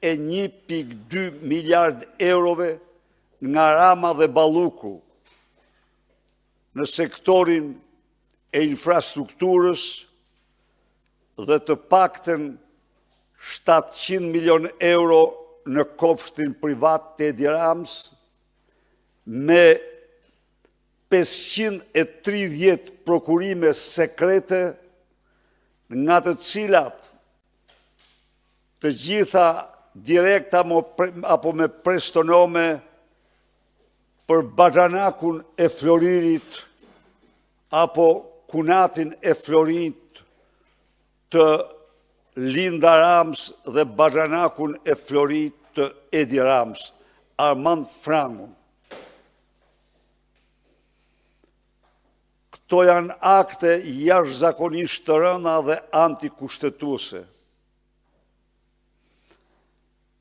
e 1.2 miliard eurove nga Rama dhe Balluku në sektorin e infrastrukturës dhe të paktën 700 milion euro në kopshtin privat të Edi Ramës me 530 prokurime sekrete nga të cilat të gjitha direkte apo me prestonome për baxhanakun e Floririt apo kunatin e Florinjtë të Linda Ramës dhe baxhanakun e Florinjtë të Edi Ramës, Armand Frangun. Këto janë akte jashtëzakonisht të rënda dhe antikushtetuese.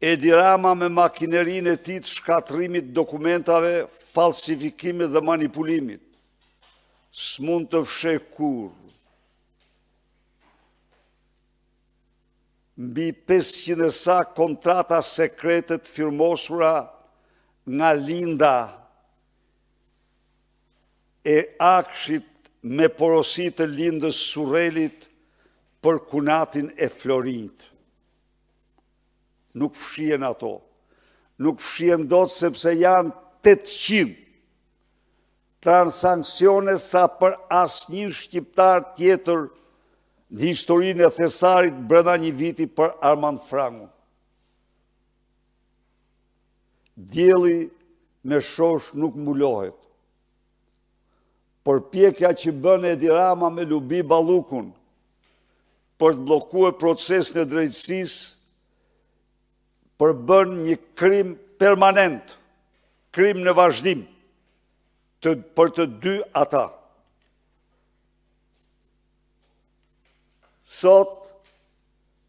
Edi Rama me makinerinë e tij të shkatërrimit të dokumentave, falsifikimit dhe manipulimit, s'mund të fshehë kurrë mbi 500 e sa kontrata sekrete të firmosura nga Linda e AKSHI-t me porosi të Lindës Surrelit për kunatin e Florinjtë. Nuk fshihen ato. Nuk fshihen dot sepse janë 800 transaksione sa për asnjë shqiptar tjetër në historinë e thesarit brenda një viti për Armand Frangun. Dielli me shoshë nuk mbulohet. Përpjekja që bën Edi Rama me Lubi Ballukun për të bllokuar procesin e drejtësisë përbën një krim permanent, krim në vazhdim të, për të dy ata. Sot,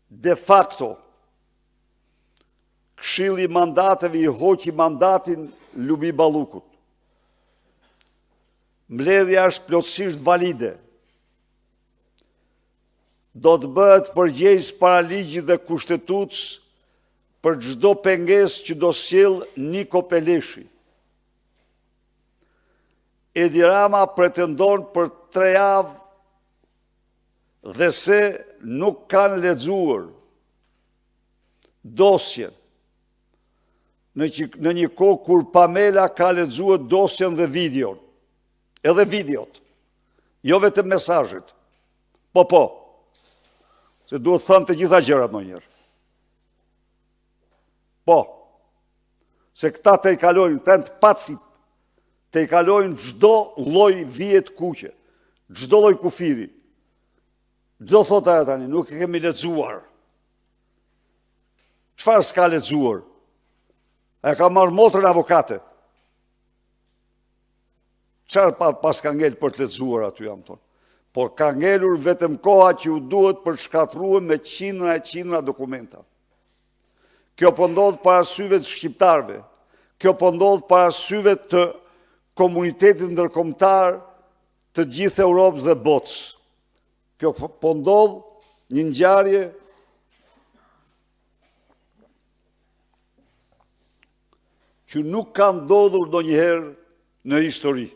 de facto, Këshilli i Mandateve i hoqi mandatin Lubi Ballukut. Mbledhja është plotësisht valide. Do të bëhet përgjegjës para ligjit dhe kushtetutës për çdo pengesë që do sjellë Niko Peleshi. Edi Rama pretendon për tre javë dhe se nuk kanë lexuar dosjen në, që, në një kohë kur Pamela ka lexuar dosjen dhe videon, edhe videot, jo vetëm mesazhet. Po, po, se duhet thënë të gjitha gjërat ndonjëherë. Po, se këta tejkalojnë, këta janë të pacipë, tejkalojnë çdo lloj vije të kuqe, çdo lloj kufiri. Ç'do thotë ajo tani, nuk e kemi lexuar. Çfarë s'ka lexuar? E ka marrë motrën avokate. Çfarë pa, paska ngel për të lexuar aty, jam thonë. Por ka ngelur vetëm koha që u duhet për të shkatërruar me qindra e qindra dokumenta. Kjo po ndodh para syve të shqiptarëve. Kjo po ndodh para syve të komunitetit ndërkombëtar të gjithë Europës dhe botës. Kjo po ndodh një ngjarje që nuk ka ndodhur ndonjëherë në histori.